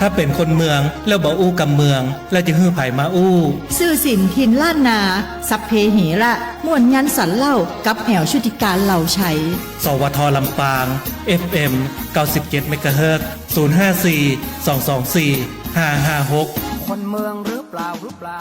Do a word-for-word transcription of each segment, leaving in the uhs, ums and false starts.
ถ้าเป๋นคนเมืองแล้วบ่อู้กำเมือง แล้วจะหื้อใผมาอู้ ซื่อสินถิ่นล้านนา สัพเพเหระ ม่วนยันสันเล่า กับแอ๋วชุติการ เหล่าไชย สวท ลำปาง เอฟเอ็ม เก้าสิบเจ็ด เมกะเฮิรตซ์ ศูนย์ห้าสี่ สองสองสี่ ห้าห้าหก คนเมืองหรือเปล่า หรือเปล่า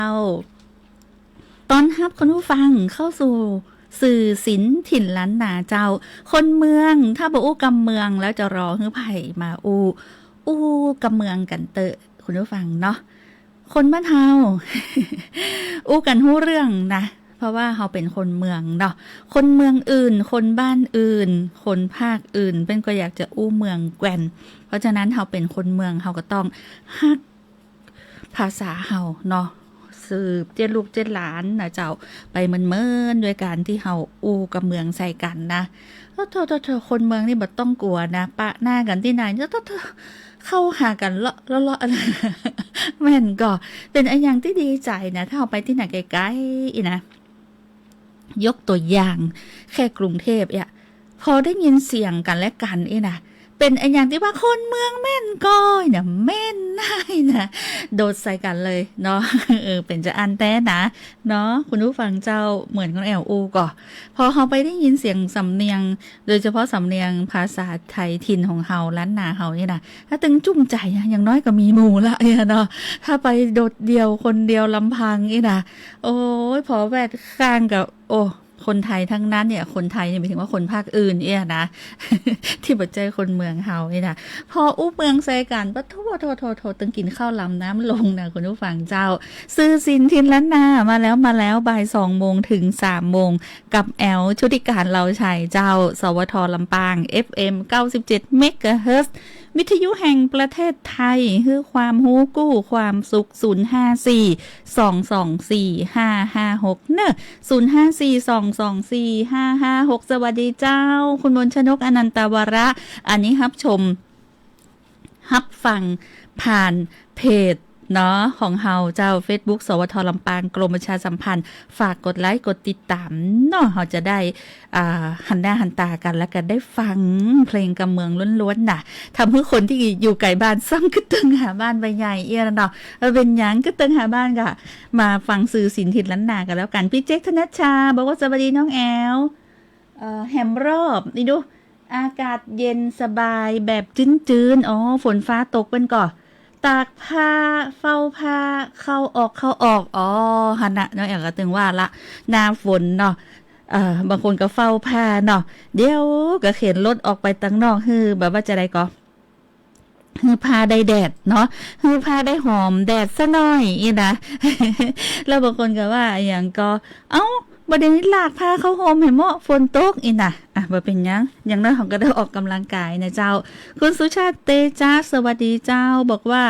เจ้า ต้อนฮับคุณผู้ฟังเข้าสู่สื่อศิลป์ถิ่นล้านนาเจ้า คนเมือง ถ้าบ่อู้กำเมืองแล้วจะรอหื้อใผมาอู้ อู้กำเมืองกั๋นเต๊อะ คุณผู้ฟังเนาะ คนบ้านเฮา อู้กั๋นฮู้เรื่องนะ เพราะว่าเฮาเป๋นคนเมืองเนาะ คนเมืองอื่น คนบ้านอื่น คนภาคอื่น เปิ้นก็อยากจะอู้เมืองแกว่น เพราะฉะนั้นเฮาเป๋นคนเมือง เฮาก็ต้องฮักภาษาเฮาเนาะ สืบเจ๊ยลูกเจ๊ยหลานนะเจ้า ไปเมินๆ ด้วยก๋านตี้เฮาอู้กำเมืองใส่กั๋นนะ โถ่ๆๆ คนเมืองนี่บ่ต้องกั๋วนะ ปะหน้ากั๋นตี้ไหน โถ่ๆๆ เข้าหากั๋นเลาะเลาะเลาะ แม่นก่อ เป๋นอะหยังตี้ดีใจ๋นะ ถ้าเฮาไปตี้ไหนไก๋ๆ อี้นะ ยกตั๋วอย่าง แค่กรุงเทพฯ เนี่ย พอได้ยินเสียงกั๋นและกั๋นอี้นะ เป๋นอะหยังตี้ว่าคนเมืองแม่นก่อ เนี่ย แม่นนักนะ โดดใส่กั๋นเลยเนาะ เออ เป๋นจาอั้นแต๊นะ เนาะ คุณผู้ฟังเจ้า เหมือนกับแอวอู้ก่อ พอเฮาไปได้ยินเสียงสำเนียง โดยเฉพาะสำเนียงภาษาไทยถิ่นของเฮา ล้านนาเฮานี่นะ ถ้าตึงจุ้มใจ๋อะ อย่างน้อยก็มีหมู่ละเนี่ยเนาะ ถ้าไปโดดเดี่ยวคนเดียวลำพังนี่นะ โอ๊ย พอแวดข้างก็ โอ้ คนไทยทั้งนั้นเนี่ย คนไทยเนี่ย หมายถึงว่าคนภาคอื่นเนี่ยนะ ตี้บ่ใจ้คนเมืองเฮานี่นะ พออู้เมืองใส่กั๋น ปะโธ่ โธ่ โธ่ โธ่ ตึงกิ๋นข้าวลำน้ำลงนะ คุณผู้ฟังเจ้า สื่อสินถิ่นล้านนา มาแล้ว มาแล้ว บ่ายสองโมงถึงสามโมง กับแอล ชุติการ เลาชัยเจ้า สวท ลำปาง เอฟเอ็ม เก้าสิบเจ็ด เมกะเฮิรตซ์ วิทยุแห่งประเทศไทย หื้อความฮู้กู้ความสุข ศูนย์ห้าสี่ สองสองสี่ ห้าห้าหก เน่อ ศูนย์ห้าสี่ สองสองสี่ ห้าห้าหก สวัสดีเจ้า คุณมนชนก อนันตวระ อันนี้ฮับชม ฮับฟังผ่านเพจเนาะ ของเฮาเจ้า เฟซบุ๊ก สวท ลำปาง กรมประชาสัมพันธ์ ฝากกดไลก์ กดติดต๋ามเนาะ เฮาจะได้ อ่า หันหน้าหันต๋ากั๋น แล้วก็ได้ฟังเพลงกำเมืองล้วนๆ น่ะ ทำหื้อคนตี้อยู่ไก๋บ้านซ้ำกึ๊ดตึงหาบ้านบ่ใหญ่เอี้ยเนาะ เออ เป๋นหยังกึ๊ดตึงหาบ้านก็มาฟังสื่อสินถิ่นล้านนากั๋นแล้วกั๋น ปี้เจ๊ก ธนัชชา บอกว่าสวัสดีน้องแอล เอ่อ แหมรอบ นี่ดู อากาศเย็นสบายแบบจื้นๆ อ๋อ ฝนฟ้าตกเปิ้นก่อ ตากผ้า เฝ้าผ้า เข้าออก เข้าออก อ๋อ หั้นน่ะ น้องแอลก็ตึงว่าละ หน้าฝนเนาะ เอ่อ บางคนก็เฝ้าผ้าเนาะ เดี๋ยวก็เข็นรถออกไปตังนอก หื้อแบบว่าจะใดก่อ หื้อผ้าได้แดดเนาะ หื้อผ้าได้หอมแดดซะหน่อยอี้นะ แล้วบางคนก็ว่าอะหยังก่อ เอ้า บ่ได้ลากผ้าเข้าฮ่มแหมเนาะ ฝนตกอี้นะ อ่ะ บ่เป๋นหยัง อย่างน้อยเฮาก็ได้ออกกำลังกายนะเจ้า คุณสุชาติ เตจ๊ะ สวัสดีเจ้า บอกว่า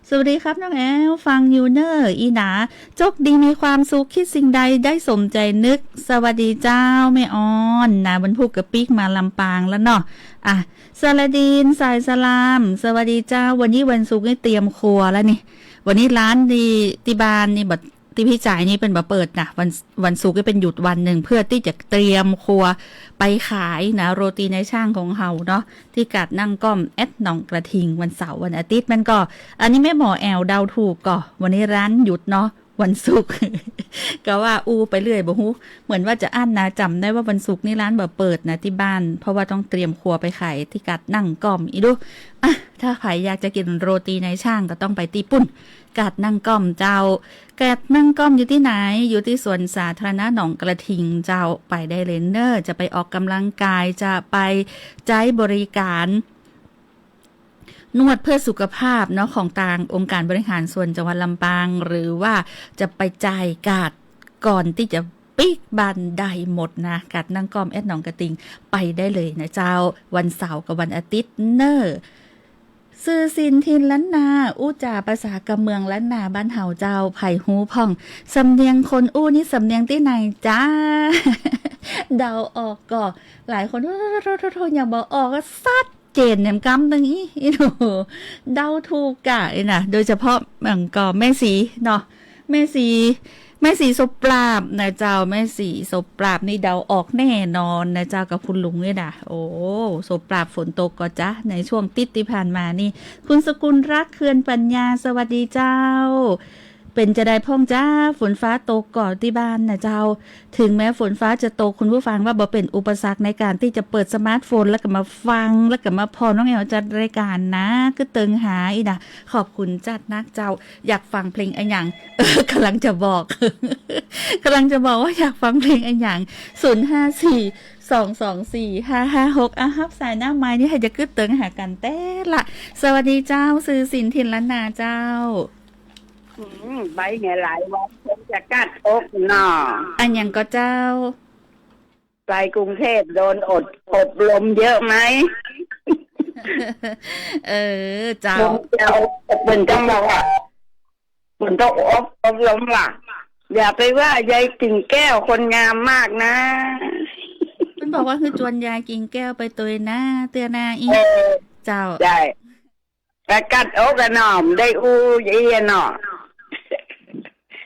สวัสดีครับน้องแอล ฟังอยู่เน่ออี้นะ โจคดีมีความสุข คิดสิ่งใดได้สมใจ๋นึก สวัสดีเจ้า แม่ออนนะ วันพูกกะปิ๊กมาลำปางแล้วเนาะ อ่ะ สลาดีน สายสลาม สวัสดีเจ้า วันนี้วันศุกร์นี่เตรียมครัวแล้วนี่ วันนี้ร้านตี้ ตี้บ้านนี่บ่ ตี้ปี้จายนี่เปิ้นบ่เปิดนะ วัน วันศุกร์นี่เปิ้นหยุดวันนึ่ง เพื่อตี้จะเตรียมครัวไปขายนะ โรตีนายช่างของเฮาเนาะ ตี้ก๋าดนั่งก้อม แอดหนองกระทิง วันเสาร์วันอาทิตย์ มันก่อ อันนี้แม่หมอแอลเดาถูกก่อ วันนี้ร้านหยุดเนาะ วันศุกร์ ก็ว่าอู้ไปเรื่อยบ่ฮู้ เหมือนว่าจะอั้นนะ จ๋ำได้ว่าวันศุกร์นี่ร้านบ่เปิดนะตี้บ้าน เพราะว่าต้องเตรียมครัวไปขายตี้ก๋าดนั่งก้อมอี้ดู อ่ะ ถ้าใผอยากจะกิ๋นโรตีนายช่างก็ต้องไปตี้ปุ้น ก๋าดนั่งก้อมเจ้า ก๋าดนั่งก้อมอยู่ตี้ไหน อยู่ตี้สวนสาธารณะหนองกระทิงเจ้า ไปได้เลยเน่อ จะไปออกกำลังกาย จะไปใจ๊บริก๋าน นวดเพื่อสุขภาพเนาะ ของตางองค์การบริหารส่วนจังหวัดลำปาง หรือว่าจะไปจ่ายก๋าดก่อนตี้จะปิ๊กบ้านได้หมดนะ ก๋าดนั่งก้อม แอดหนองกระทิง ไปได้เลยนะเจ้า วันเสาร์กับวันอาทิตย์เน่อ สื่อสินถิ่นล้านนา อู้จ๋าภาษากำเมืองล้านนาบ้านเฮาเจ้า ใผฮู้พ่อง สำเนียงคนอู้นี่สำเนียงตี้ไหนจ๊ะ เดาออกก่อ หลายคน โธ่ โธ่ โธ่ โธ่ ยังบ่ออกอะ ซัดเจนแหมกำนึ่งอี้ อี้หนู เดาถูกก่ะอี้นะ โดยเฉพาะอย่างก่อแม่ศรีเนาะ แม่ศรี แม่ศรีโสปราบนะเจ้า แม่ศรีโสปราบนี่เดาออกแน่นอนนะเจ้า กับคุณลุงนี่นะ โอ้ โสปราบฝนตกก่อจ๊ะ ในช่วงติ๊ดตี้ผ่านมานี่ คุณสกุลรัก เคือนปัญญา สวัสดีเจ้า เป๋นจาใดพ่องจ๊ะ ฝนฟ้าตกก่อตี้บ้านนะเจ้า ถึงแม้ฝนฟ้าจะตก คุณผู้ฟังว่าบ่เป๋นอุปสรรคในก๋านตี้จะเปิดสมาร์ทโฟน แล้วก็มาฟัง แล้วก็มาผ่อน้องแอลจัดรายก๋านนะ กึ๊ดเติงหาอี้นะ ขอบคุณจ๊ะนักเจ้า อยากฟังเพลงอะหยัง เออ ก๋ำลังจะบอก ก๋ำลังจะบอกว่าอยากฟังเพลงอะหยัง ศูนย์ห้าสี่ สองสองสี่ ห้าห้าหก อ่ะ ฮับสายหน้าไมค์นี่ ใผจะกึ๊ดเติงหากั๋นแต๊ละ สวัสดีเจ้า สื่อสินถิ่นล้านนาเจ้า อืม ไปเนี่ยหลายวันคงจะกัดอกหน่อ อะหยังก่อเจ้า ไปกรุงเทพฯโดนอด อบรมเยอะไหม เออ เจ้า เปิ้นต้องบอกว่า เปิ้นต้องอบ อบรมว่า อย่าไปว่ายายกิ่งแก้วคนงามมากนะ เปิ้นบอกว่าหื้อจวนยายกิ่งแก้วไปตวยหน้า เตื้อหน้าอี้ เออ เจ้า ใช่ ก็กั๊ดอกอะเนาะ บ่ได้อู้อี้อะเนาะ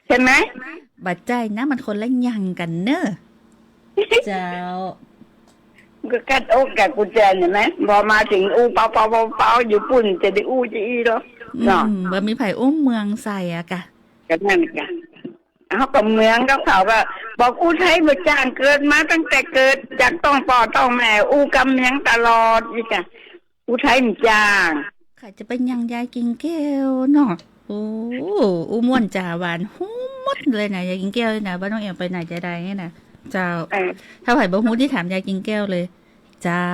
ใจ้ไหม บ่ใจ้นะ มันคนละอย่างกั๋นเน่อ เจ้า ก็กั๊ดอกกับกูแจนเห็นไหม พอมาเถิงอู้เปาๆๆๆ อยู่ปู๊นจะได้อู้จะอี้เหรอ อืม เนาะ บ่มีใผอุ้มเมืองใส่อะกะ ก็นั่นกะ เฮาก็เมืองกับเขา ก็บอกอู้ไทยบ่จ้าง เกิดมาตั้งแต่เกิด จากต๊องป้อต๊องแม่ อู้กำเมืองตลอดอี้กะ อู้ไทยบ่จ้าง ใค่จะเป๋นอย่างยายกิ่งแก้วเนาะ โอ้ อู้ม่วนจ๋าหวานฮู้หมดเลยนะ ยายกิ่งแก้วนี่นะ ว่าน้องแอวไปไหนจะใดเนี่ยนะ เจ้า เออ ถ้าใผบ่ฮู้ตี้ถามยายกิ่งแก้วเลย เจ้า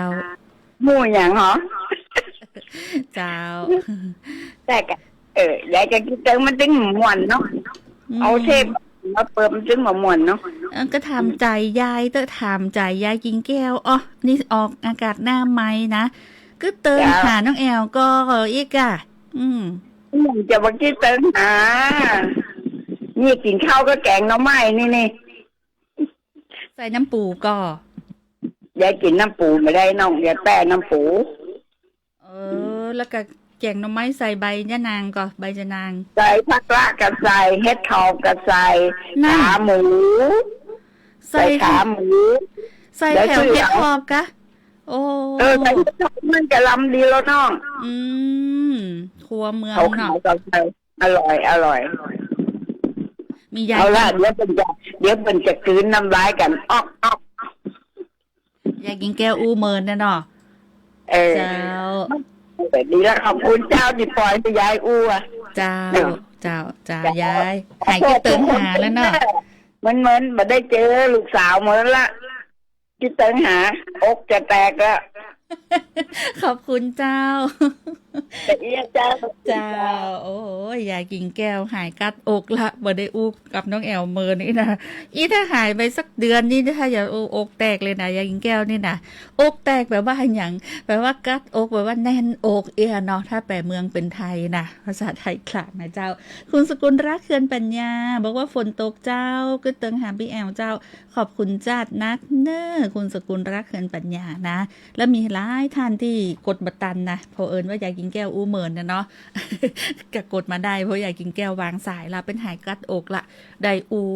ฮู้หยังหรอ เจ้า แต่กะ เออ ยายกะกึ๊ดเติงมันตึงม่วนเนาะ อืม เอาเทปมาเปิดมันตึงม่วนเนาะ เออ ก็ถามใจ๋ยายเต๊อะ ถามใจ๋ยายกิ่งแก้ว อ้อ นี่ออกอากาศหน้าไมค์นะ กึ๊ดเติง เจ้า หาน้องแอวก่ออี้กะ อืม อืม จะว่ากึ๊ดเติงหา นี่กิ๋นข้าวกับแก๋งหน่อไม้นี่ นี่ ใส่น้ำปู๋ก่อ ยายกิ๋นน้ำปู๋บ่ได้น้อง ยายแป๊น้ำปู๋ เออ แล้วก็แก๋งหน่อไม้ใส่ใบยะนางก่อ ใบยะนาง ใส่ผักละก็ใส่ เห็ดถอบก็ใส่ นั่น ขาหมู ใส่ ใส่ขาหมู ใส่แถวเห็ดถอบกะ โอ้ เออ ใส่เห็ดถอบมันก็ลำดีแล้วน้อง อืม ครัวเมืองเนาะ เขาขายก็ใส่ อร่อย อร่อย มียาย เอาละ เดี๋ยวเปิ้นจะ เดี๋ยวเปิ้นจะกลืนน้ำลายกั๋น อ๊อก อ๊อก ยายกิ่งแก้วอู้เมินนะเนาะ เออ เจ้า เออ ดีแล้ว ขอบคุณเจ้าตี้ปล่อยหื้อยายอู้อะ เจ้า เนาะ เจ้า เจ้า เจ้า ยาย หายกึ๊ดเติงหาแล้วเนาะ เหมือน เหมือนบ่ได้เจอลูกสาวเมินละ กึ๊ดเติงหา อกจะแตกละ ขอบคุณเจ้า แต่เอี้ยเจ้า เจ้า โอ้ย ยายกิ่งแก้วหายกั๊ดอกละ บ่ได้อู้กับน้องแอวเมินนี่นะ อี้ถ้าหายไปสักเดือนนี่ ถ้าอย่า โอ้ อกแตกเลยนะ ยายกิ่งแก้วนี่นะ อกแตกแป๋ว่าหยัง แป๋ว่ากั๊ดอก แป๋ว่าแน่นอกเอี้ยเนาะ ถ้าแป๋เมืองเป๋นไทยนะ ภาษาไทยกลางนะเจ้า คุณสกุลรัก เคือนปัญญา บอกว่าฝนตกเจ้า กึ๊ดเติงหาปี้แอวเจ้า ขอบคุณจ๊าดนักเน่อ คุณสกุลรัก เคือนปัญญานะ แล้วมีหลายท่านตี้กดบ่ตันนะ เผอิญว่ายายกิ่งแก้วอู้เมินนะเนาะ ก็กดมาได้ เพราะยายกิ่งแก้ววางสายละ เป๋นหายกั๊ดอกละ ได้อู้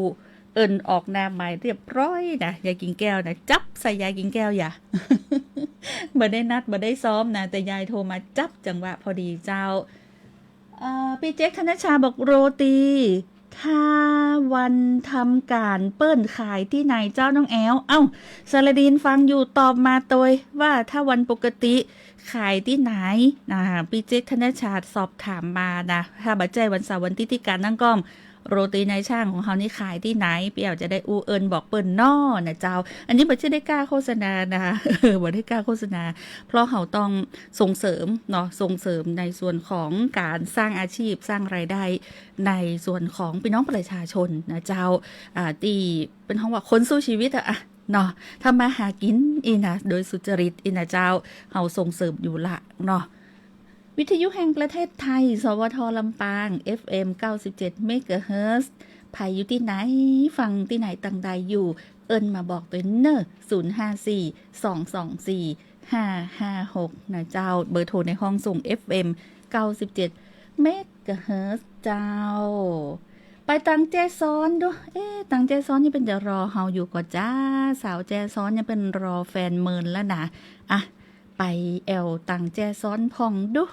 เอิ้นออกหน้าไมค์เรียบร้อยนะ ยายกิ่งแก้วนะ จับใส่ยายกิ่งแก้วอย่า บ่ได้นัด บ่ได้ซ้อมนะ แต่ยายโทรมาจับจังหวะพอดีเจ้า เอ่อ ปี้เจ๊กธนชาบอกโรตี ถ้าวันทำก๋านเปิ้นขายตี้ไหนเจ้าน้องแอว เอ้า สารดินฟังอยู่ตอบมาตวยว่าถ้าวันปกติขายตี้ไหน อ่า ปี้เจ๊กธนชาสอบถามมานะ ถ้าบ่ใจ้วันเสาร์วันตี้ตี้ก๋านตั้งก้อง โรตีนายช่างของเฮานี่ขายตี้ไหน ปี้แอวจะได้อู้เอิ้นบอกเปิ้นน้อนะเจ้า อันนี้บ่ใจ้ได้ก้าโฆษณานะ เออ บ่ได้ก้าโฆษณา เพราะเฮาต้องส่งเสริมเนาะ ส่งเสริมในส่วนของก๋านสร้างอาชีพ สร้างรายได้ ในส่วนของปี้น้องประชาชนนะเจ้า อ่า ตี้เปิ้นฮ้องว่าคนสู้ชีวิตอะ อะ เนาะ ทำมาหากิ๋นอี้นะ โดยสุจริตอี้นะเจ้า เฮาส่งเสริมอยู่ละเนาะ วิทยุแห่งประเทศไทย สวท ลำปาง เอฟเอ็ม เก้าสิบเจ็ด เมกะเฮิรตซ์ ใผอยู่ตี้ไหน ฟังตี้ไหนตังใดอยู่ เอิ้นมาบอกตวยเน่อ ศูนย์ห้าสี่ สองสองสี่ ห้าห้าหก นะเจ้า เบอร์โทรในห้องส่ง เอฟเอ็ม เก้าสิบเจ็ด เมกะเฮิรตซ์ เจ้า ไปตังแจ้ซ้อนดู เอ๊ะ ตังแจ้ซ้อนนี่เปิ้นจะรอเฮาอยู่ก่อจ้า สาวแจ้ซ้อนเนี่ยเปิ้นรอแฟนเมินแล้วนะ อ่ะ ไปแอวตังแจ้ซ้อนพ่องดู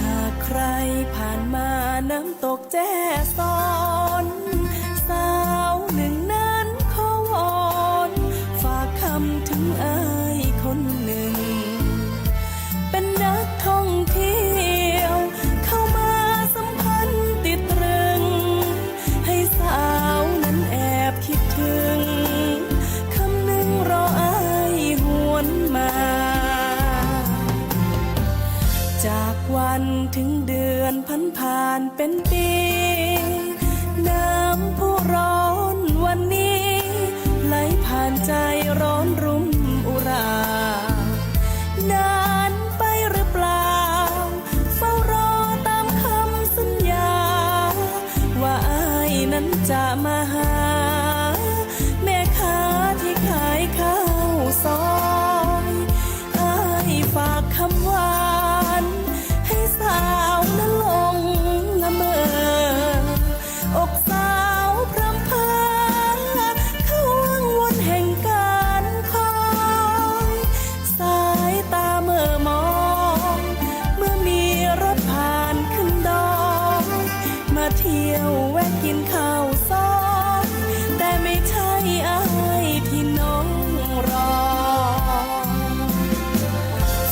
หากใครผ่านมาน้ำตกแจ้ซ้อน สาวหนึ่งนั้นขอวอน ฝากคำถึงอ้ายคนหนึ่ง เป็นนักท่องเที่ยว เข้ามาสัมพันธ์ติดตรึง ให้สาวนั้นแอบคิดถึง คำนึงรออ้ายหวนมา วันเถิงเดือนผันผ่านเป๋นปี๋ น้ำพุร้อนวันนี้ ไหลผ่านใจ๋ร้อนรุ่มอุรา นานไปหรือเปล่า เฝ้ารอต๋ามกำสัญญา ว่าอ้ายนั้นจะมาหา แม่ค้าตี้ขายข้าวซอย อ้ายฝากกำหวาน หื้อสาวนั้นหลงละเมอ อกสาวพร่ำเพอ เข้าวังวนแห่งก๋านคอย สายต๋าเม่อมอง เมื่อมีรถผ่านขึ้นดอย มาเที่ยวแวะกิ๋นข้าวซอย แต่ไม่ใช่อ้ายตี้น้องรอ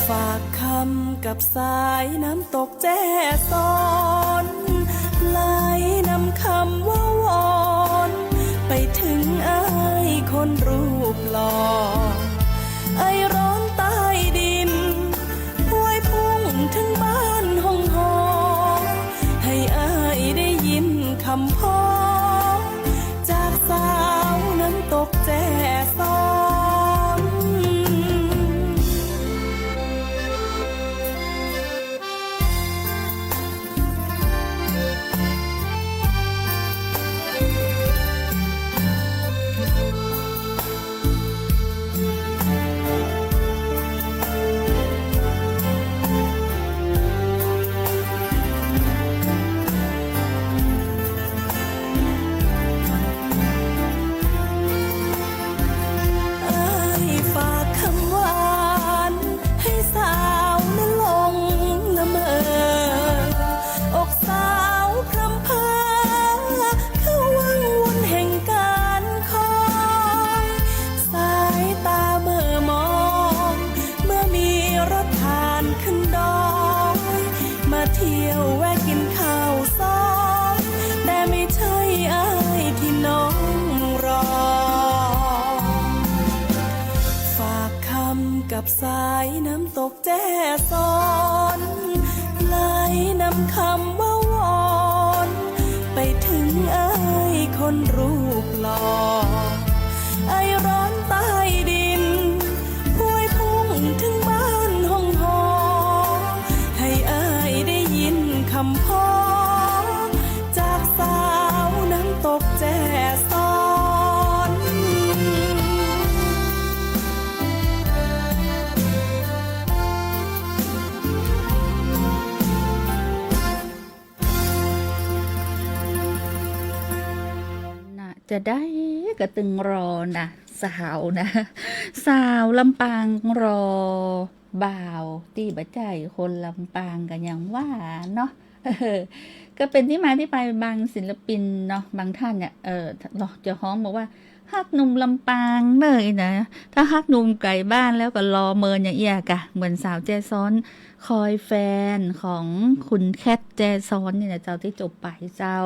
ฝากกำกับสายน้ำตกแจ้ซ้อน ไหลนำกำว่าวอน ไปเถิงอ้ายคนรูปหล่อ ไอร้อนใต้ดิน พวยพุ่งเถิงบ้านฮ่องหอ หื้ออ้ายได้ยินกำพ้อ จากสาวน้ำตกแจ้ซ้อน อ้ายฝากกำหวาน หื้อสาวนั้นหลงละเมอ อกสาวพร่ำเพอ เข้าวังวนแห่งก๋านคอย สายต๋าเม่อมอง เมื่อมีรถผ่านขึ้นดอย มาเที่ยวแวะกิ๋นข้าวซอย แต่ไม่ใช่อ้ายตี้น้องรอ ฝากกำกับสายน้ำตกแจ้ซ้อน ไหลนำกำว่าวอน ไปเถิงอ้ายคนรูปหล่อ ไอร้อนใต้ดิน พวยพุ่งเถิงบ้านฮ่องหอ หื้ออ้ายได้ยินกำพ้อ จากสาวน้ำตกแจ้ซ้อน น่ะ จะได้กระตึงรอนะ สาวนะ สาวลำปางรอบ่าวตี้บ่ใจ้คนลำปางกั๋นอย่างว่าเนาะ เออ ก็เป๋นตี้มาตี้ไปบางศิลปินเนาะ บางท่านเนี่ย เออ จะฮ้องบอกว่า ฮักหนุ่มลำปางเน่อนะ ถ้าฮักหนุ่มไก๋บ้านแล้วก็รอเมินอย่างเอี้ยก่ะ เหมือนสาวแจ้ซ้อน คอยแฟนของคุณแคทแจ้ซ้อนนี่นะเจ้า ตี้จบไปเจ้า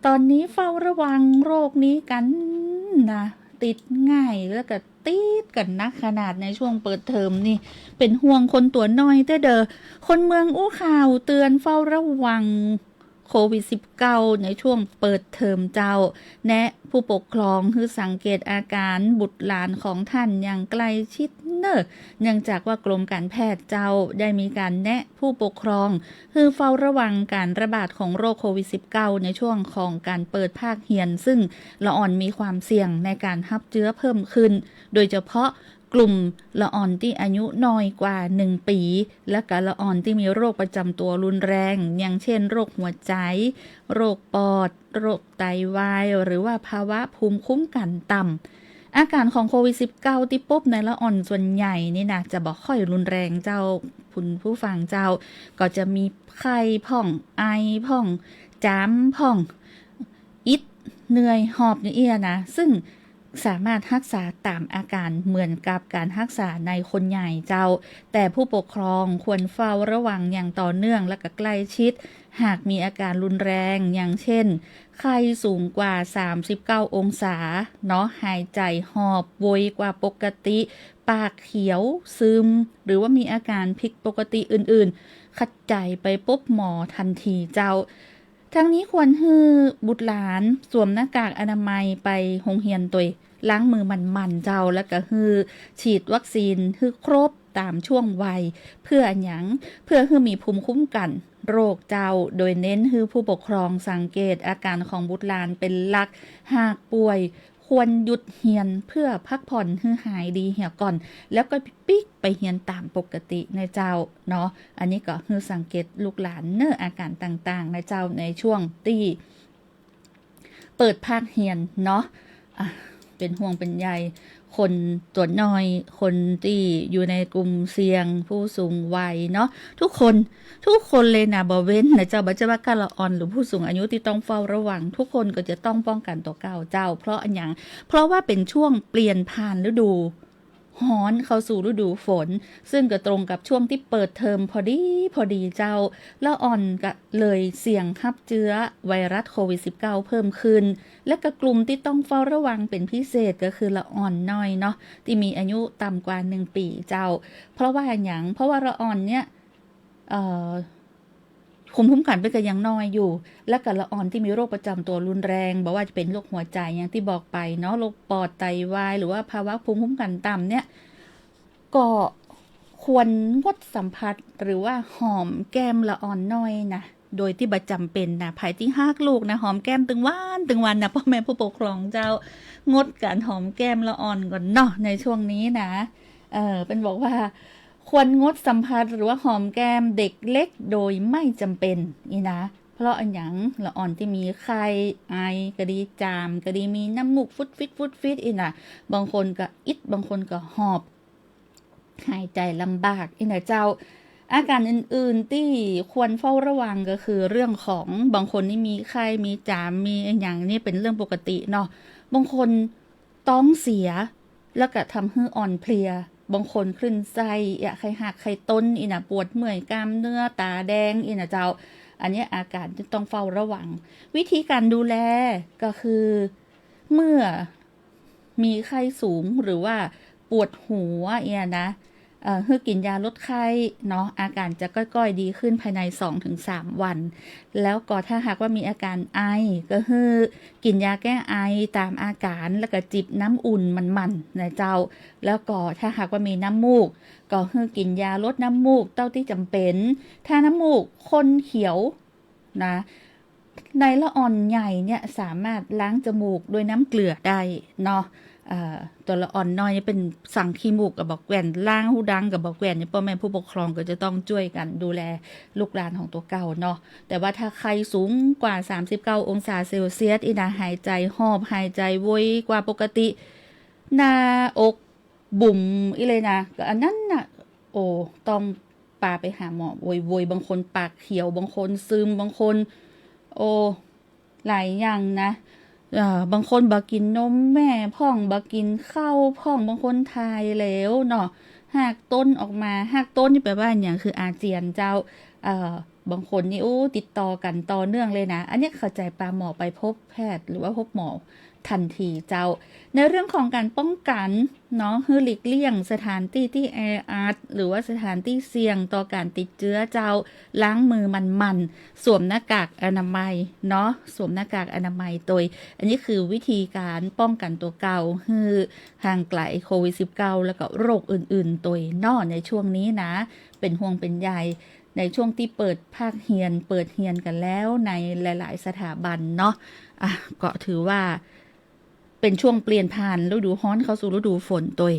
ต๋อนนี้เฝ้าระวังโรคนี้กั๋นนะ ติดง่ายแล้วก็ติดกั๋นนักขนาดในช่วงเปิดเทอมนี่ เป๋นห่วงคนตั๋วน้อยเต๊อะเด้อ คนเมืองอู้ข่าวเตือนเฝ้าระวัง โควิดสิบเก้า ในช่วงเปิดเทอมเจ้า แนะผู้ปกครองหื้อสังเกตอาก๋านบุตรหลานของต้านอย่างใกล้ชิดเน่อ เนื่องจากว่ากรมก๋านแพทย์เจ้าได้มีก๋านแนะผู้ปกครองหื้อเฝ้าระวังก๋านระบาดของโรคโควิดสิบเก้า ในช่วงของก๋านเปิดภาคเฮียน ซึ่งละอ่อนมีความเสี่ยงในก๋านฮับเจื๊อเพิ่มขึ้น โดยเฉพาะ กลุ่มละอ่อนตี้อายุน้อยกว่าหนึ่งปี๋ และก็ละอ่อนตี้มีโรคประจ๋ำตั๋วรุนแรง อย่างเช่น โรคหัวใจ๋ โรคปอด โรคไตวาย หรือว่าภาวะภูมิคุ้มกั๋นต่ำ อาก๋านของโควิดสิบเก้า ตี้ปบในละอ่อนส่วนใหญ่นี่นะ จะบ่ค่อยรุนแรงเจ้า คุณผู้ฟังเจ้า ก็จะมีไข้พ่อง ไอพ่อง จ๋ามพ่อง อิด เหนื่อย หอบ อย่างเอี้ยนะ ซึ่ง สามารถฮักษาต๋ามอาก๋านเหมือนกับก๋านฮักษาในคนใหญ่เจ้า แต่ผู้ปกครองควรเฝ้าระวังอย่างต่อเนื่องและก็ใกล้ชิด หากมีอาก๋านรุนแรง อย่างเช่น ไข้สูงกว่าสามสิบเก้าองศาเนาะ หายใจ๋หอบไวกว่าปกติ ปากเขียว ซึม หรือว่ามีอาก๋านผิดปกติอื่นๆ ขัดใจ๋ไปปบหมอตันทีเจ้า ตังนี้ควรหื้อบุตรหลานสวมหน้ากากอนามัยไปโฮงเฮียนตวย ล้างมือหมั่นๆ เจ้า แล้วก็หื้อฉีดวัคซีนหื้อครบต๋ามช่วงวัย เปื้ออะหยัง เปื้อหื้อมีภูมิคุ้มกั๋นโรคเจ้า โดยเน้นหื้อผู้ปกครองสังเกตอาก๋านของบุตรหลานเป๋นหลัก หากป่วย ควรหยุดเฮียนเปื้อพักผ่อนหื้อหายดีเหียก่อน แล้วก็ปิ๊กไปเฮียนต๋ามปกตินะเจ้าเนาะ อันนี้ก็หื้อสังเกตลูกหลานเน่ออาก๋านต่างๆ นะเจ้า ในช่วงตี้เปิดภาคเฮียนเนาะ อ่ะ เป๋นห่วงเป๋นใยคนตั๋วน้อย คนตี้อยู่ในกลุ่มเสี่ยง ผู้สูงวัยเนาะ ทุกคน ทุกคนเลยนะ บ่เว้นนะเจ้า บ่ใจ้ว่าก้าละอ่อนหรือผู้สูงอายุตี้ต้องเฝ้าระวัง ทุกคนก็จะต้องป้องกั๋นตั๋วเก่าเจ้า เพราะอะหยัง เพราะว่าเป๋นช่วงเปลี่ยนผ่านฤดูฮ้อนเข้าสู่ฤดูฝน ซึ่งก็ตรงกับช่วงตี้เปิดเทอมพอดีพอดีเจ้า ละอ่อนก็เลยเสี่ยงฮับเจื้อไวรัสโควิดสิบเก้าเพิ่มขึ้น และก็กลุ่มตี้ต้องเฝ้าระวังเป๋นพิเศษก็คือละอ่อนน้อยเนาะ ตี้มีอายุต่ำกว่าหนึ่งปี๋เจ้า เพราะว่าอะหยัง เพราะว่าละอ่อนเนี่ย เอ่อ ภูมิคุ้มกั๋นเปิ้นก็ยังน้อยอยู่ และก็ละอ่อนตี้มีโรคประจ๋ำตั๋วรุนแรง บ่ว่าจะเป๋นโรคหัวใจ๋อย่างตี้บอกไปเนาะ โรคปอดไตวาย หรือว่าภาวะภูมิคุ้มกั๋นต่ำเนี่ย ก็ควรงดสัมผัสหรือว่าหอมแก้มละอ่อนน้อยนะ โดยตี้บ่จ๋ำเป๋นนะ ใผตี้ฮักลูกนะ หอมแก้มตึงวันตึงวันนะ ป้อแม่ผู้ปกครองเจ้า งดก๋านหอมแก้มละอ่อนก่อนเนาะ ในช่วงนี้นะ เออ เปิ้นบอกว่า ควรงดสัมผัสหรือว่าหอมแก้มเด็กเล็กโดยไม่จ๋ำเป๋น อี้นะ เพราะอะหยัง ละอ่อนตี้มีไข้ ไอก็ดี จ๋ามก็ดี มีน้ำมูกฟุดฟิดฟุดฟิด อี้นะ บางคนก็อิด บางคนก็หอบ หายใจ๋ลำบาก อี้นะเจ้า อาก๋านอื่นๆ ตี้ควรเฝ้าระวังก็คือเรื่องของ บางคนนี่มีไข้ มีจ๋าม มีอะหยังนี่เป๋นเรื่องปกติเนาะ บางคนต๊องเสีย แล้วก็ทำหื้ออ่อนเพลีย บางคนคลื่นไส้ เอะ ไข้หาก ไข้ต้น อี้นะ ปวดเมื่อยกล้ามเนื้อ ต๋าแดง อี้นะเจ้า อันนี้อาก๋านตี้ต้องเฝ้าระวัง วิธีก๋านดูแลก็คือ เมื่อมีไข้สูงหรือว่าปวดหัวเนี่ยนะ เอ่อ หื้อกิ๋นยาลดไข้เนาะ อาก๋านจะก้อยๆ ดีขึ้นภายในสองถึงสามวัน แล้วก็ถ้าหากว่ามีอาก๋านไอ ก็หื้อกิ๋นยาแก้ไอต๋ามอาก๋าน แล้วก็จิบน้ำอุ่นหมั่นๆ นะเจ้า แล้วก็ถ้าหากว่ามีน้ำมูก ก็หื้อกิ๋นยาลดน้ำมูกเต้าตี้จ๋ำเป๋น ถ้าน้ำมูกข้นเขียว นะ ในละอ่อนใหญ่เนี่ยสามารถล้างจมูกด้วยน้ำเกลือได้เนาะ เอ่อ ตั๋วละอ่อนน้อยเนี่ยเป๋นสังขี้มูกก็บ่แกว่น ล้างฮูดังก็บ่แกว่น เนี่ยป้อแม่ผู้ปกครองก็จะต้องจ้วยกั๋นดูแลลูกหลานของตั๋วเก่าเนาะ แต่ว่าถ้าไข้สูงกว่าสามสิบเก้าองศาเซลเซียส อี้นะ หายใจ๋หอบ หายใจ๋โวยกว่าปกติ หน้าอก บุ๋มอี้เลยนะ ก็อันนั้นน่ะ โอ้ ต้องปาไปหาหมอโวยๆ บางคนปากเขียว บางคนซึม บางคน โอ้ หลายอย่างนะ เอ่อ บางคนบ่กิ๋นนมแม่พ่อง บ่กิ๋นข้าวพ่อง บางคนถ่ายเหลวเนาะ ฮากต้นออกมา ฮากต้นนี่แปลว่าอะหยัง คืออาเจียนเจ้า เอ่อ บางคนนี่ โอ้ ติดต่อกั๋นต่อเนื่องเลยนะ อันนี้เข้าใจ๋ปาหมอไปพบแพทย์หรือว่าพบหมอ ทันทีเจ้า ในเรื่องของก๋านป้องกั๋นเนาะ หื้อหลีกเลี่ยงสถานตี้ตี้แออัด หรือว่าสถานตี้เสี่ยงต่อก๋านติดเจื้อเจ้า ล้างมือหมั่นๆ สวมหน้ากากอนามัยเนาะ สวมหน้ากากอนามัยตวย อันนี้คือวิธีก๋านป้องกั๋นตั๋วเก่า หื้อห่างไก๋โควิดสิบเก้า แล้วก็โรคอื่นๆ ตวยเนาะ ในช่วงนี้นะ เป๋นห่วงเป๋นใย ในช่วงตี้เปิดภาคเฮียน เปิดเฮียนกั๋นแล้วในหลายๆ สถาบันเนาะ อ่ะ ก็ถือว่าเป๋นช่วงเปลี่ยนผ่านฤดูฮ้อนเข้าสู่ฤดูฝนตวย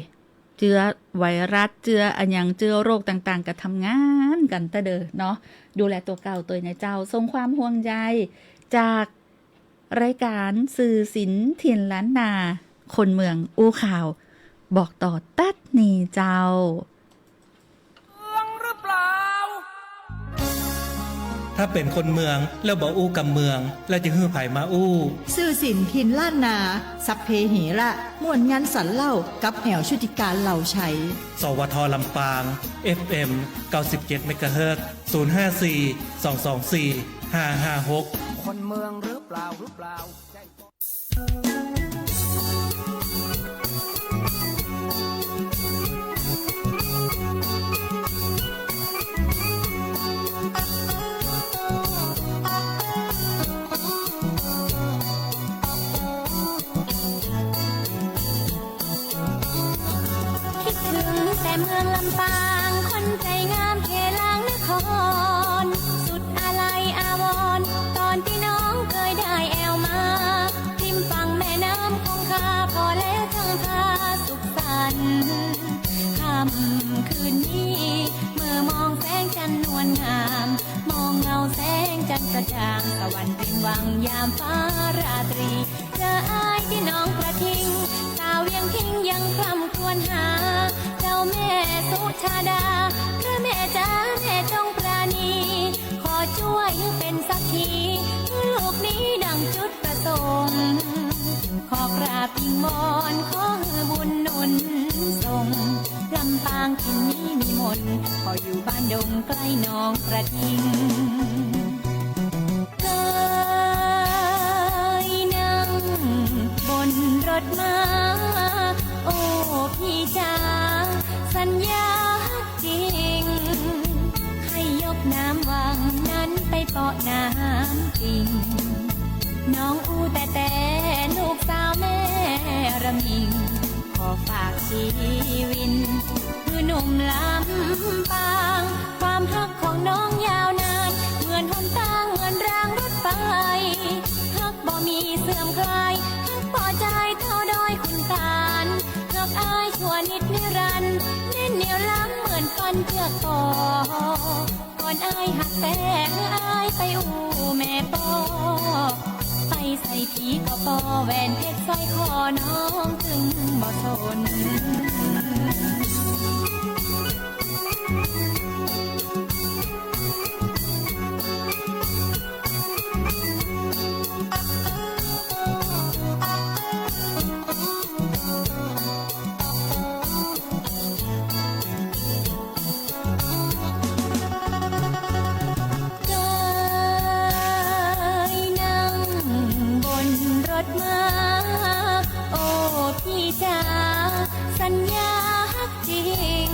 เจื้อไวรัส เจื้ออะหยัง เจื้อโรคต่างๆ ก็ทำงานกั๋นตะเดอเนาะ ดูแลตั๋วเก่าตวยนะเจ้า ส่งความห่วงใยจากรายก๋านสื่อศิลป์ถิ่นล้านนา คนเมืองอู้ข่าว บอกต่อตั๊ดนี้เจ้า เมืองหรือเปล่า ถ้าเป๋นคนเมืองแล้วบ่อู้กำเมือง แล้วจะหื้อใผมาอู้ สื่อศิลป์ถิ่นล้านนา สัพเพเหระ ม่วนงันสันเล่ากับแอ๋วชุติการเหล่าไชย สวท ลำปาง เอฟเอ็ม เก้าสิบเจ็ด เมกะเฮิรตซ์ ศูนย์ห้าสี่ สองสองสี่ ห้าห้าหก คนเมืองหรือเปล่า หรือเปล่า ลำปางคนใจ๋งามเขตหลางนคร สุดอาลัยอาวรณ์ ต๋อนตี้น้องเกยได้แอ่วมา ริมฝั่งแม่น้ำคงคา ผ่อแล้วจังพาสุขสันต์ ค่ำคืนนี้ เมื่อมองแสงจันทร์นวลงาม มองเงาแสงจันทร์กระจ่าง สวรรค์เพ็งวังยามฟ้าราตรี เจออ้ายตี้น้องกระทิง สาวเวียงพิงยังคร่ำครวญหา เจ้าแม่สุชาดา พระแม่จ๋าแม่จงปราณี ขอจ้วยหื้อเป๋นสักขี หื้อลูกนี้ดั่งจุดประสงค์ ขอกราบอิงวอน ขอหื้อบุญหนุนส่ง ลำปางถิ่นนี้มีมนต์ ขออยู่บ้านดงใกล้น้องกระทิง เกยนั่งบนรถม้า โอ้พี่จ๋า สัญญาฮักจริง ใค่ยกน้ำวังนั้นไปเปาะน้ำปิง น้องอู้แต่แต่ลูกสาวแม่ระมิง ขอฝากชีวิน หื้อหนุ่มลำปาง ความฮักของน้องยาวนาน เหมือนหนตาง เหมือนรางรถไฟ ฮักบ่มีเสื่อมคลาย ฮักปอจายเต้าดอยขุนตาล ฮักอ้ายชั่วนิจนิรันดร์ แน่นเหนี่ยวล้ำเหมือนฟันเจื้อก่อ ก่อนอ้ายฮักแต๊ หื้ออ้ายไปอู้แม่ป้อ ไปใส่ผีก็ป้อ แหวนเพชรสร้อยคอน้องจึงบ่สน เกยนั่งบนรถม้า โอ้พี่จ๋า สัญญาฮักจริง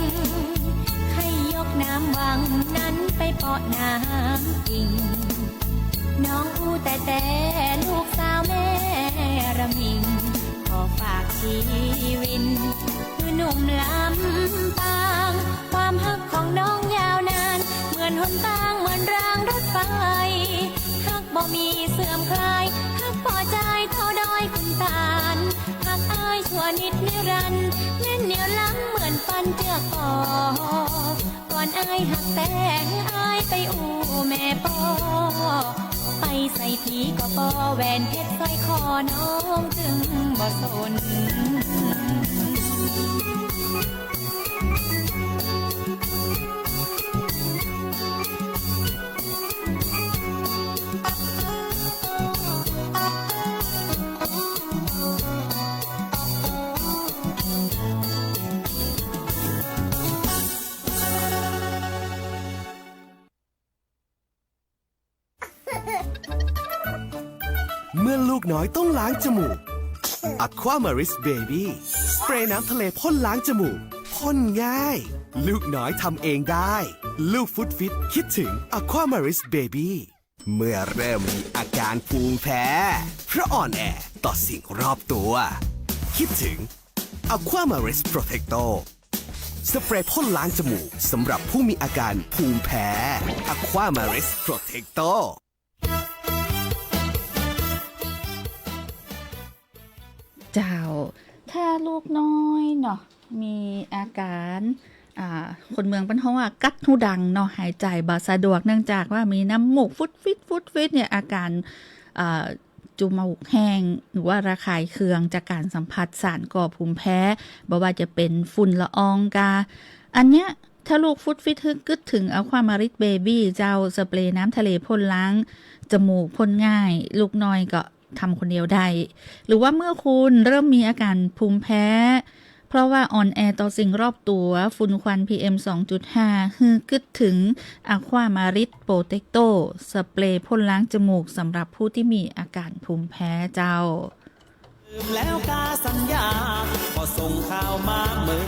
ใค่ยกน้ำวังนั้นไปเปาะน้ำปิง น้องอู้แต่แต่ลูกสาวแม่ระมิง ขอฝากชีวิน หื้อหนุ่มลำปาง ความฮักของน้องยาวนาน เหมือนหนตาง เหมือนรางรถไฟ ฮักบ่มีเสื่อมคลาย ฮักปอจายเต้าดอยขุนตาล ฮักอ้ายชั่วนิจนิรันดร์ แน่นเหนี่ยวล้ำเหมือนฟันเจื้อก่อ ก่อนอ้ายฮักแต๊ หื้ออ้ายไปอู้แม่ป้อ ไปใส่ผีก็ป้อ แหวนเพชรสร้อยคอน้องจึงบ่สนเมื่อลูกน้อยต้องล้างจมูก Aquamaris Baby สเปรย์น้ำทะเลพ่นล้างจมูก พ่นง่าย ลูกน้อยทำเองได้ ลูกฟุตฟิตคิดถึง Aquamaris Baby เมื่อเริ่มมีอาการภูมิแพ้ เพราะอ่อนแอต่อสิ่งรอบตัว คิดถึง Aquamaris Protecto สเปรย์พ่นล้างจมูกสำหรับผู้มีอาการภูมิแพ้ Aquamaris Protecto เจ้า ถ้าลูกน้อยเนาะ มีอาการ อ่า คนเมืองเปิ้นฮ้องว่ากั๊ดฮูดังเนาะ หายใจบ่สะดวก เนื่องจากว่ามีน้ำมูกฟุดฟิด ฟุดฟิดเนี่ย อาการ อ่า จูมูกแห้ง หรือว่าระคายเคืองจากการสัมผัสสารก่อภูมิแพ้ บ่ว่าจะเป๋นฝุ่นละอองกา อันเนี้ย ถ้าลูกฟุดฟิด หื้อกึ๊ดถึง Aquamaris Baby เจ้า สเปรย์น้ำทะเลพ่นล้างจมูก พ่นง่าย ลูกน้อยก็ทำคนเดียวได้ หรือว่าเมื่อคุณเริ่มมีอาการภูมิแพ้ เพราะว่าอ่อนแอต่อสิ่งรอบตัว ฝุ่นควัน PM สองจุดห้า หื้อกึ๊ดถึง Aquamaris Protecto สเปรย์พ่นล้างจมูกสำหรับผู้ที่มีอาการภูมิแพ้เจ้า ลืมแล้วกาสัญญา บ่ส่งข่าวมาเมิน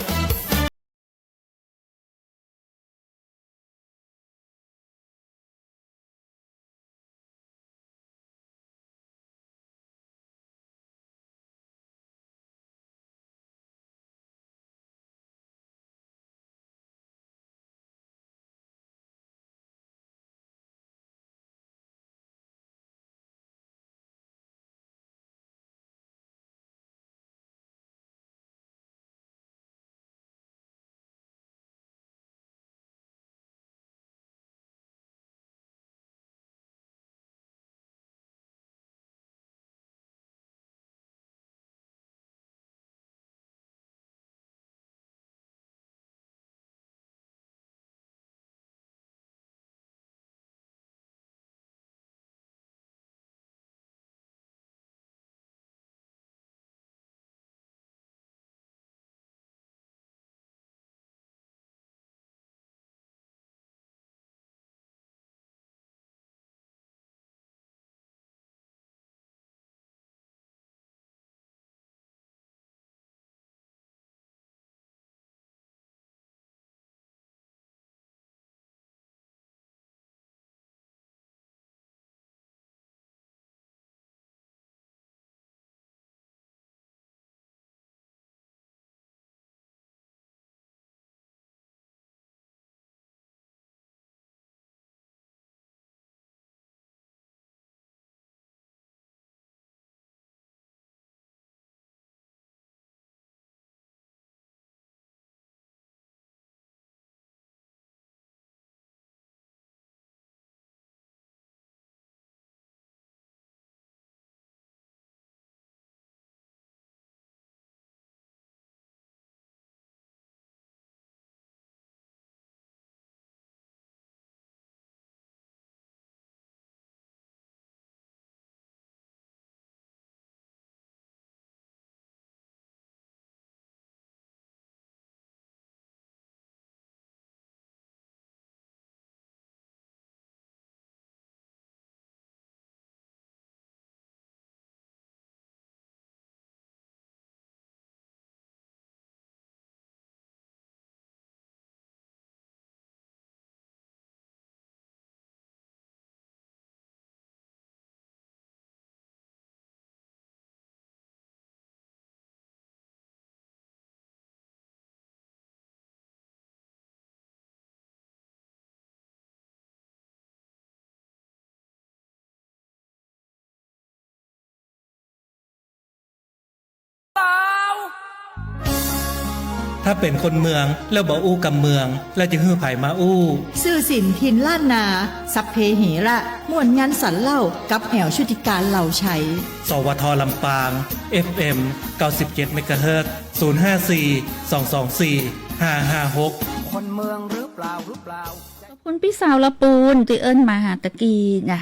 ถ้าเป๋นคนเมืองแล้วบ่อู้กำเมือง แล้วจะหื้อใผมาอู้ สื่อสินถิ่นล้านนา สัพเพเหระ ม่วนงันสันเล่า กับแอ๋วชุติการ เหล่าไชย สวท ลำปาง เอฟเอ็ม เก้าสิบเจ็ด เมกะเฮิรตซ์ ศูนย์ห้าสี่ สองสองสี่ ห้าห้าหก คนเมืองหรือเปล่า หรือเปล่า ขอบคุณปี้สาวละปูนตี้เอิ้นมาหาตะกี้นะ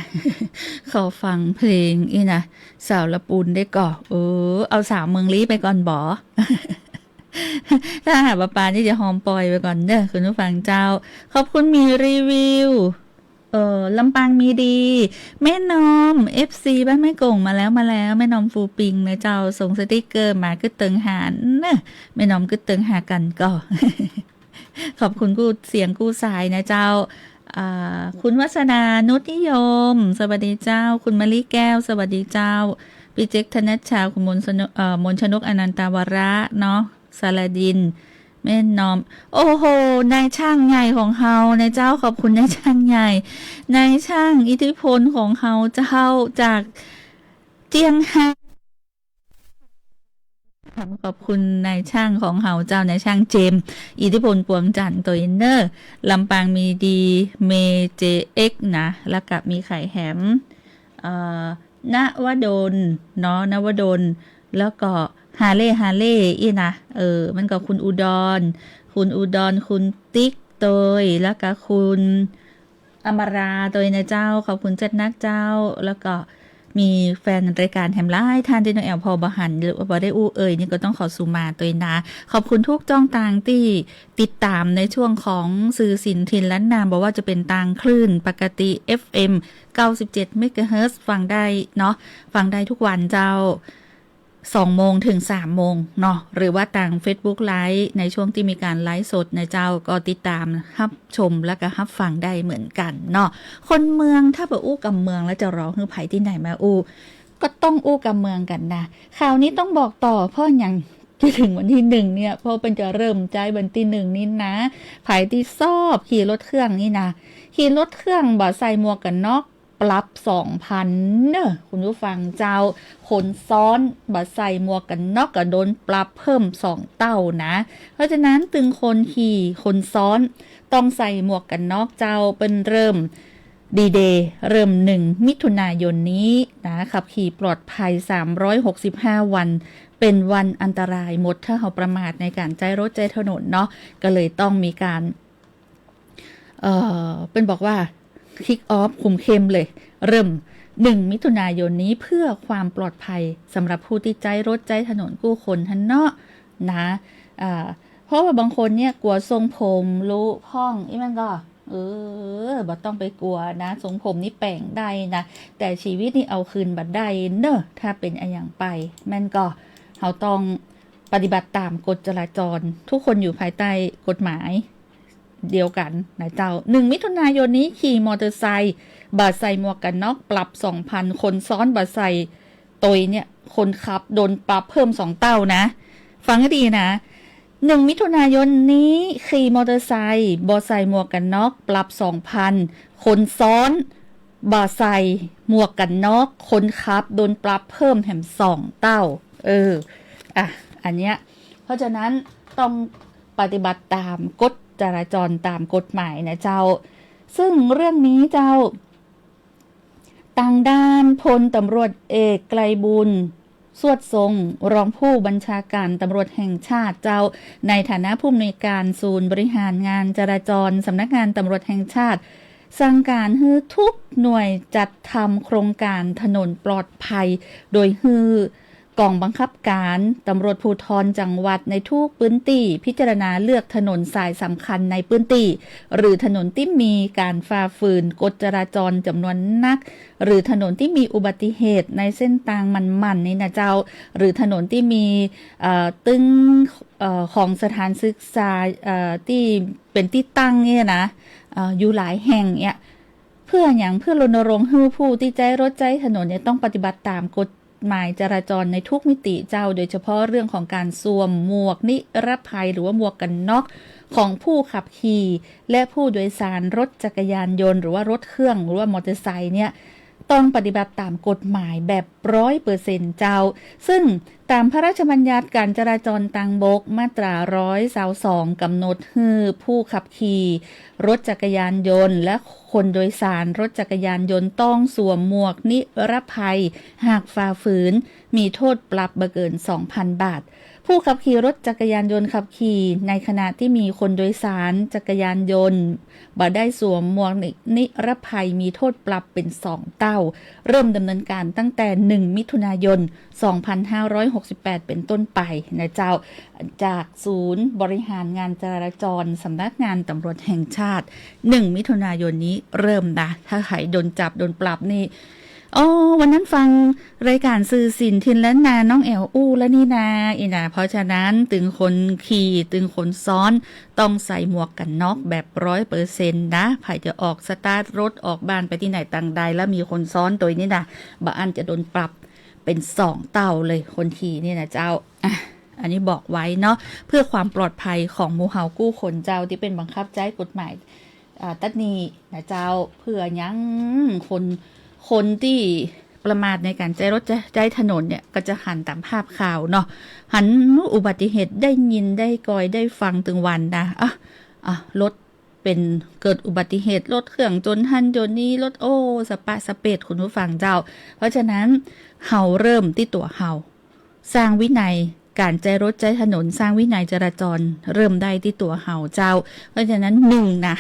ขอฟังเพลงอี้นะ สาวละปูนได้ก่อ เออ เอาสาวเมืองลี้ไปก่อนบ่ ถ้าหากว่าปานนี่จะฮอมปอยไปก่อนเด้อคุณผู้ฟังเจ้า ขอบคุณหมีรีวิว เอ่อ ลำปางมีดี แม่นอม เอฟซี บ้านแม่โก่งมาแล้ว มาแล้ว แม่นอมฟูปิงนะเจ้า ส่งสติกเกอร์มากึ๊ดเติงหาเนอะ แม่นอมกึ๊ดเติงหากั๋นก่อ ขอบคุณกู้เสียงกู้สายนะเจ้า อ่า คุณวัสดา นุชนิยม สวัสดีเจ้า คุณมะลิแก้ว สวัสดีเจ้า ปี้เจ๊ก ธนัชชา คุณมนชนก เอ่อ มนชนก อนันตาวระ เนาะ สารดิน แม่นอม โอ้โห นายช่างใหญ่ของเฮา นายเจ้า ขอบคุณนายช่างใหญ่ นายช่างอิทธิพลของเฮาเจ้า จากเจียงไฮ้ ขอบคุณนายช่างของเฮาเจ้า นายช่างเจมส์ อิทธิพล ปวงจันทร์ โตยเนอร์ ลำปางมีดี เมเจเอ็กซ์ นะ แล้วก็มีใผแหม เอ่อ ณวดล เนาะ ณวดล แล้วก็ฮาเล่ ฮาเล่ อี้นะ เออ มันก็คุณอุดร คุณอุดร คุณติ๊กโตย แล้วก็คุณอมราโตยนะเจ้า ขอบคุณจัดนักเจ้า แล้วก็มีแฟนรายการแหมหลายท่านตี้น้องแอ๋วผ่อบ่หัน หรือว่าบ่ได้อู้เอ่ย นี่ก็ต้องขอสุมาโตยนะ ขอบคุณทุกจ้องตางตี้ติดตามในช่วงของสื่อสินถิ่นล้านนา บ่ว่าจะเป๋นตางคลื่นปกติ เอฟเอ็ม เก้าสิบเจ็ด เมกะเฮิรตซ์ ฟังได้เนาะ ฟังได้ทุกวันเจ้า สองโมงเถิงสามโมงเนาะ หรือว่าตางเฟซบุ๊กไลฟ์ ในช่วงตี้มีก๋านไลฟ์สดนะเจ้า ก็ติดตามฮับชมแล้วก็ฮับฟังได้เหมือนกั๋นเนาะ คนเมืองถ้าบ่อู้กำเมืองแล้วจะรอหื้อใผตี้ไหนมาอู้ ก็ต้องอู้กำเมืองกั๋นนะ ข่าวนี้ต้องบอกต่อ เพราะหยัง จะเถิงวันตี้หนึ่งเนี่ย เพราะเปิ้นจะเริ่มใจ๊วันตี้หนึ่งนี่นะ ใผตี้ชอบขี่รถเครื่องนี่นะ ขี่รถเครื่องบ่ใส่หมวกกั๋นน็อก ปรับสองพันเนอะ คุณผู้ฟังเจ้า คนซ้อนบ่ใส่หมวกกั๋นน็อกก็โดนปรับเพิ่มสองเต้านะ เพราะฉะนั้นตึงคนขี่คนซ้อนต้องใส่หมวกกั๋นน็อกเจ้า เปิ้นเริ่มดีเดย์ เริ่มหนึ่งมิถุนายนนี้นะ ขับขี่ปลอดภัยสามร้อยหกสิบห้าวัน เป๋นวันอันตรายหมด ถ้าเฮาประมาทในก๋านใจ๊รถใจ๊ถนนเนาะ ก็เลยต้องมีก๋าน เอ่อ เปิ้นบอกว่า คิกออฟ คุมเข้มเลย เริ่มหนึ่งมิถุนายนนี้ เพื่อความปลอดภัยสำหรับผู้ตี้ใจ๊รถใจ๊ถนนกู้คนหั้นเนาะ นะ อ่า เพราะว่าบางคนเนี่ยกั๋วทรงผมหลุพ่อง อี้มันก็ เออ บ่ต้องไปกั๋วนะ ทรงผมนี่แป๋งได้นะ แต่ชีวิตนี่เอาคืนบ่ได้เนอะ ถ้าเป๋นอะหยังไป แม่นก็ เฮาต้องปฏิบัติต๋ามกฎจราจร ทุกคนอยู่ภายใต้กฎหมาย เดียวกั๋นนะเจ้า หนึ่งมิถุนายนนี้ขี่มอเตอร์ไซค์บ่ใส่หมวกกั๋นน็อกปรับสองพัน คนซ้อนบ่ใส่โตยเนี่ย คนขับโดนปรับเพิ่มสองเต้านะ ฟังให้ดีนะ หนึ่งมิถุนายนนี้ขี่มอเตอร์ไซค์บ่ใส่หมวกกั๋นน็อกปรับสองพัน คนซ้อนบ่ใส่หมวกกั๋นน็อก คนขับโดนปรับเพิ่มแหมสองเต้า เออ อ่ะ อันเนี้ย เพราะฉะนั้นต้องปฏิบัติต๋ามกฎจราจรต๋ามกฎหมายนะเจ้า ซึ่งเรื่องนี้เจ้า ตางด้านพลตำรวจเอกไกรบุญ สวดทรง รองผู้บัญชาการตำรวจแห่งชาติเจ้า ในฐานะผู้อำนวยการศูนย์บริหารงานจราจร สำนักงานตำรวจแห่งชาติ สั่งก๋านหื้อทุกหน่วยจัดทำโครงก๋านถนนปลอดภัย โดยหื้อกองบังคับก๋านตำรวจภูธรจังหวัดในทุกพื้นตี้ พิจารณาเลือกถนนสายสำคัญในพื้นตี้ หรือถนนตี้มีก๋านฝ่าฝืนกฎจราจรจ๋ำนวนนัก หรือถนนตี้มีอุบัติเหตุในเส้นตางหมั่นๆ นี่นะเจ้า หรือถนนตี้มี เอ่อ ตึง เอ่อ ของสถานศึกษา เอ่อ ตี้เป๋นตี้ตั้งเนี่ยนะ เอ่อ อยู่หลายแห่งเนี่ย เพื่อหยัง เพื่อรณรงค์หื้อผู้ตี้ใจ๊รถใจ๊ถนนเนี่ยต้องปฏิบัติต๋ามกฎหมายจราจรในทุกมิติเจ้า โดยเฉพาะเรื่องของก๋านสวมหมวกนิรภัย หรือว่าหมวกกั๋นน็อกของผู้ขับขี่ และผู้โดยสารรถจักรยานยนต์ หรือว่ารถเครื่อง หรือว่ามอเตอร์ไซค์เนี่ย ต้องปฏิบัติต๋ามกฎหมายแบบร้อยเปอร์เซ็นต์เจ้า ซึ่งต๋ามพระราชบัญญัติก๋านจราจรตางบกมาตราร้อยซาวสอง ก๋ำหนดหื้อผู้ขับขี่รถจักรยานยนต์และคนโดยสารรถจักรยานยนต์ต้องสวมหมวกนิรภัย หากฝ่าฝืนมีโต้ษปรับบ่เกินสองพันบาท ผู้ขับขี่รถจักรยานยนต์ขับขี่ในขณะตี้มีคนโดยสารจักรยานยนต์บ่ได้สวมหมวกนิ นิรภัยมีโต้ษปรับเป๋นสองเต้า เริ่มดำเนินก๋านตั้งแต่หนึ่งมิถุนายนสองพันห้าร้อยหกสิบแปดเป๋นต้นไปนะเจ้า จากศูนย์บริหารงานจราจรสำนักงานตำรวจแห่งชาติ หนึ่งมิถุนายนนี้เริ่มนะ ถ้าใผโดนจับโดนปรับนี่ อ๋อ วันนั้นฟังรายก๋านสื่อถิ่นถิ่นล้านนาน้องแอ๋วอู้แล้วนี่นา อี้นะ เพราะฉะนั้นตึงคนขี่ตึงคนซ้อนต้องใส่หมวกกั๋นน็อกแบบร้อยเปอร์เซ็นต์นะ ใผจะออกสตาร์ทรถออกบ้านไปตี้ไหนตางใดแล้วมีคนซ้อนตวยนี่นะ บ่อั้นจะโดนปรับเป๋นสองเต้าเลยคนขี่นี่นะเจ้า อ่ะ อันนี้บอกไว้เนาะ เพื่อความปลอดภัยของหมู่เฮากู้คนเจ้าตี้เป๋นบังคับใจ๊กฎหมาย อ่า ตั๊ดนี้นะเจ้า เปื้อหยังคน คนตี้ประมาทในก๋านใจ๊รถใจ๊ ใจ๊ถนนเนี่ย ก็จะหันต๋ามภาพข่าวเนาะ หันอุบัติเหตุได้ยินได้กอยได้ฟังตึงวันนะ อ่ะ อ่ะ รถเป๋นเกิดอุบัติเหตุ รถเครื่องจนหั้นจนนี้ รถ โอ้ สะปะสะเปดคุณผู้ฟังเจ้า เพราะฉะนั้นเฮาเริ่มตี้ตั๋วเฮา สร้างวินัยก๋านใจ๊รถใจ๊ถนน สร้างวินัยจราจรเริ่มได้ตี้ตั๋วเฮาเจ้า เพราะฉะนั้นหนึ่งนะ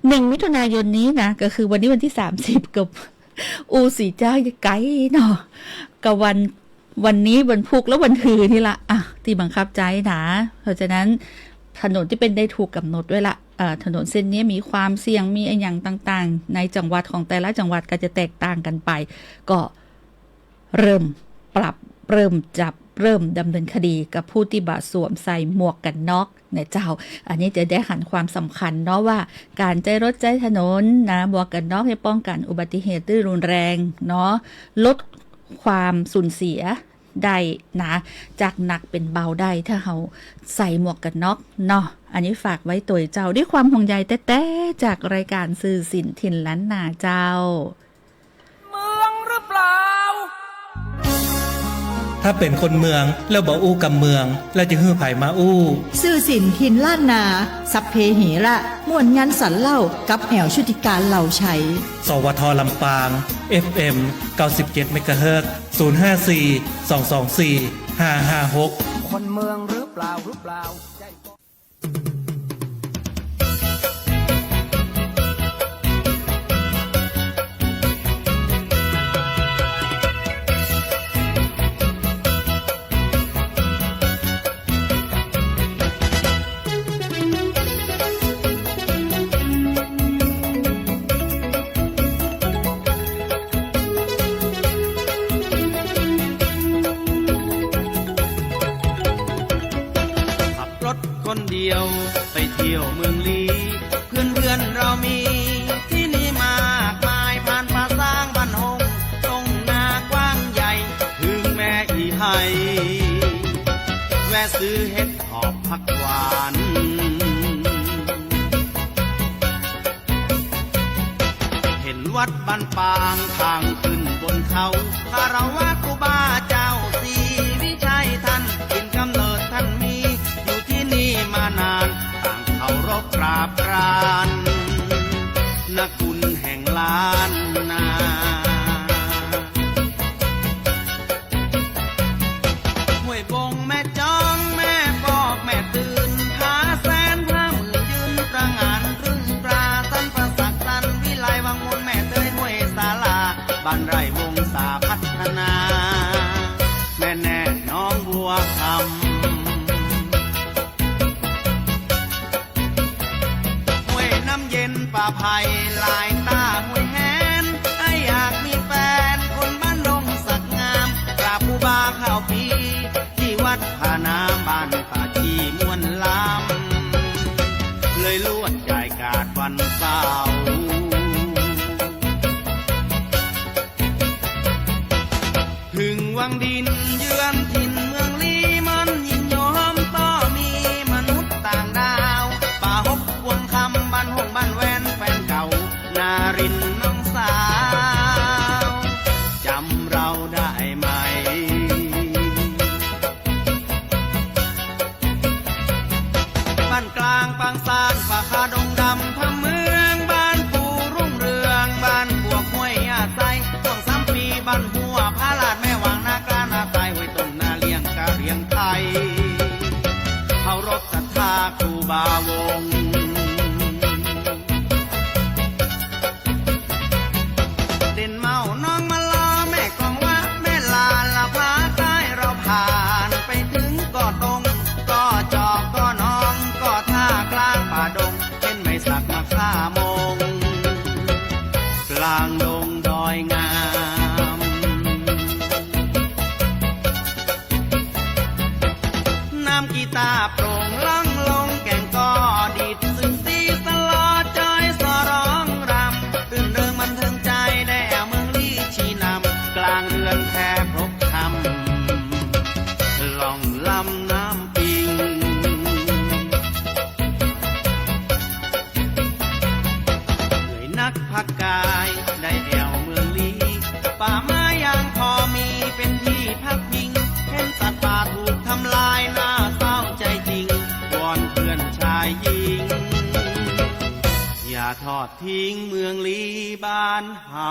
หนึ่งมิถุนายนนี้นะ ก็คือวันนี้วันตี้สามสิบ กับอู้สีเจ้าไก๋เนาะ กับวัน วันนี้วันพุธแล้ววันฮือนี่ละ อ่ะ ตี้บังคับใจ๊นะ เพราะฉะนั้นถนนตี้เป๋นได้ถูกก๋ำหนดไว้ละ เอ่อ ถนนเส้นนี้มีความเสี่ยง มีอะหยังต่างๆ ในจังหวัดของแต่ละจังหวัดก็จะแตกต่างกั๋นไป ก็ เริ่มปรับ เริ่มจับ เริ่มดำเนินคดีกับผู้ตี้บ่สวมใส่หมวกกั๋นน็อกนะเจ้า อันนี้จะได้หันความสำคัญเนาะว่าก๋านใจ๊รถใจ๊ถนนนะ หมวกกั๋นน็อกเนี่ยป้องกั๋นอุบัติเหตุตี้รุนแรงเนาะ ลดความสูญเสียได้นะ จากหนักเป๋นเบาได้ ถ้าเฮาใส่หมวกกั๋นน็อกเนาะ อันนี้ฝากไว้ตวยเจ้า ด้วยความห่วงใยแต๊ๆ จากรายก๋านสื่อถิ่นถิ่นล้านนาเจ้า เมืองหรือเปล่า ถ้าเป๋นคนเมืองแล้วบ่อู้กำเมือง แล้วจะหื้อใผมาอู้ สื่อถิ่นถิ่นล้านนา สัพเพเหระ ม่วนงันสันเล่า กับแอ๋วชุติการ เหล่าไชย สวท ลำปาง เอฟเอ็ม เก้าสิบเจ็ดเมกะเฮิรตซ์ ศูนย์ห้าสี่ สองสองสี่ ห้าห้าหก คนเมืองหรือเปล่า หรือเปล่า ขับรถคนเดียวไปเที่ยวเมืองลี้ เพื่อนๆ เรามีที่นี่มากมาย ผ่านป่าซางบ้านฮง ต้งนากว้างใหญ่ เถิงแม่อี่ไฮ่ แวะซื้อเห็ดหอบผักหวาน เห็นวัดบ้านปางทางขึ้นบนเขา คารวะครูบาเจ้าศรีวิชัยท่าน ถิ่นกำเนิดท่านมี อยู่ที่นี่มานาน ต่างเคารพกราบกราน นะคุณแห่งล้านนา ห้วยบง แม่จอง แม่ปอก แม่ตื่น ผาแสน ผาหมื่น ยืนตระหง่าน รื่นตรา สันป่าสัก สันวิไล วังมูล แม่เตย ห้วยสาลา บ้านไร่ วงศาพัฒนา แม่แน่ หนองบัวคำ ห้วยน้ำเย็น ป่าไผ่ หลายต้า ห้วยแหน ไอ้อยากมีแฟน คนบ้านดงสักงาม กราบครูบาเข้าปี ที่วัดผาน้ำ บ้านป่าชีม่วนลำ เลยลวดจ่ายกาดวันเสาร์ เถิงวังดินเยือนถิ่นเมืองลี้ มันยินยอมต่อมีมนุษย์ต่างดาว ป่าฮก พวงคำ บ้านฮง บ้านแวน แฟนเก่า นาริน น้องสาว บ่าวง เด่นเมาน้องมะลอ แม่กองว่าแม่ลาละพาใต้เราผ่านไปถึงก่อตง ก่อจอก ก่อหนอง ก่อท่ากลางป่าดง เห็นไม้สักมาค่ามง กลางดงดอยงาม น้ำกีตาโปร่งล่องลงแก่งกอ ดีดซึ่งสีสลอ จอยสอร้องรำ รื่นเริงบันเทิงใจ๋ ได้แอ่วเมืองลี้ชี้นำ กลางเดือนแพรพบค่ำ ล่องลำน้ำปิง เหนื่อยนักพักกาย ได้แอ่วเมืองลี้ ป่าไม้ยังพอมี เป๋นตี้พักพิง เห็นสัตว์ป่าถูกทำลาย น่าเศร้าใจ๋จริง วอนเพื่อนชายหญิง อย่าทอดทิ้งเมืองลี้บ้านเฮา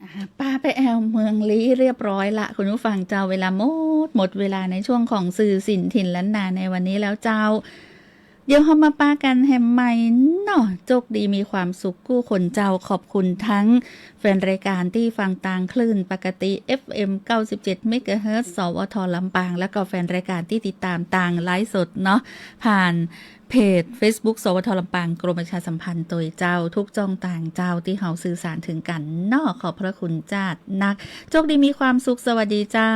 อ่า ป้าไปแอ่วเมืองลี้เรียบร้อยละ คุณผู้ฟังเจ้า เวลาหมด หมดเวลาในช่วงของสื่อสินถิ่นล้านนาในวันนี้แล้วเจ้า เดี๋ยวเฮามาปะกั๋นแหมใหม่เนาะ โจคดีมีความสุขกู้คนเจ้า ขอบคุณตึงแฟนรายก๋านตี้ฟังตางคลื่นปกติ เอฟเอ็ม เก้าสิบเจ็ด เมกะเฮิรตซ์ สวท ลำปาง แล้วก็แฟนรายก๋านตี้ติดต๋ามตางไลฟ์สดเนาะ ผ่านเพจเฟซบุ๊ก สวท ลำปาง กรมประชาสัมพันธ์โตยเจ้า ทุกจ้องตางเจ้าตี้เฮาสื่อสารเถิงกั๋นเนาะ ขอบพระคุณจ้านัก โจคดีมีความสุข สวัสดีเจ้า